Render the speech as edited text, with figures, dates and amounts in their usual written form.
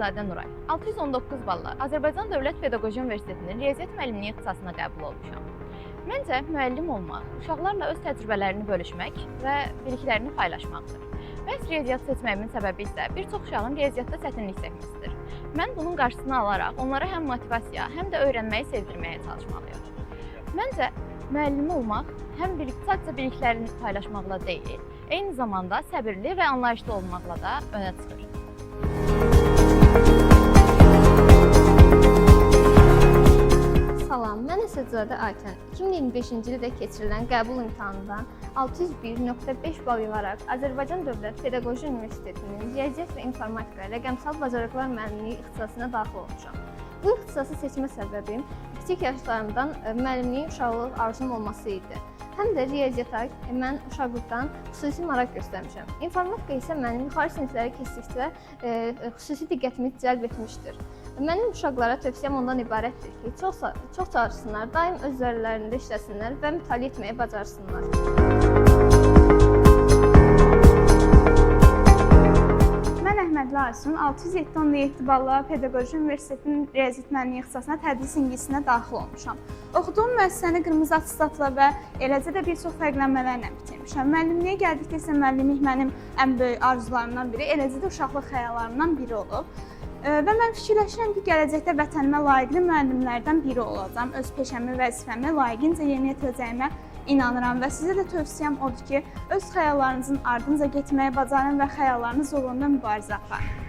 Əhmədzadə Nuray. 619 balla Azərbaycan Dövlət Pedaqoji Universitetinin Riyaziyyat müəllimliyi ixtisasına qəbul olmuşam. Məncə müəllim olmaq, uşaqlarla öz təcrübələrini bölüşmək və biliklərini paylaşmaqdır. Məhz riyaziyyat seçməyimin səbəbi isə bir çox uşağın riyaziyyatda çətinlik çəkməsidir. Mən bunun qarşısını alaraq onlara həm motivasiya, həm də öyrənməyi sevdirməyə çalışmalıyam. Məncə müəllim olmaq həm sadəcə biliklərini paylaşmaqla deyil, eyni zamanda səbirli və anlayışlı olmaqla da önə çıxır. Salam, mən Əsədzadə Aytən. 2025-ci ildə keçirilən qəbul imtahanından 601.5 bal yığaraq Azərbaycan Dövlət Pedaqoji Universitetinin Riyaziyyat və İnformatika Rəqəmsal Bacarıqlar Müəllimliyi ixtisasına daxil olmuşam. Bu ixtisası seçmə səbəbim kiçik yaşlarımdan müəllimliyin uşaqlıq arzum olması idi. Həm də riyaziyyata mən uşaqlıqdan xüsusi maraq göstərmişəm. İnformatika isə mənim yuxarı siniflərə keçdikcə xüsusi diqqətimi cəlb etmişdir. Mənim uşaqlara tövsiyəm ondan ibarətdir ki, çox çox çalışsınlar, daim öz üzərlərində işləsinlər və mütaliə etməyi bacarsınlar. Mən Əhmədli Aysun, 607.7 balla Pedaqoji Universitetinin Riyaziyyat müəllimliyi ixtisasına tədris ingilisinə daxil olmuşam. Oxuduğum müəssisəni qırmızı attestatla və eləcə də bir çox fərqlənmələrlə bitirmişəm. Müəllimliyə gəldikdə isə müəllimlik mənim ən böyük arzularımdan biri, eləcə də uşaqlıq xəyallarımdan biri olub. Və mən fikirləşirəm ki, gələcəkdə vətənimə layiqli müəllimlərdən biri olacağam. Öz peşəmi, vəzifəmi layiqincə yerinə yetirəcəyimə inanıram və sizə də tövsiyəm odur ki, öz xəyallarınızın ardınca getməyi bacarın və xəyallarınız uğrunda mübarizə aparın.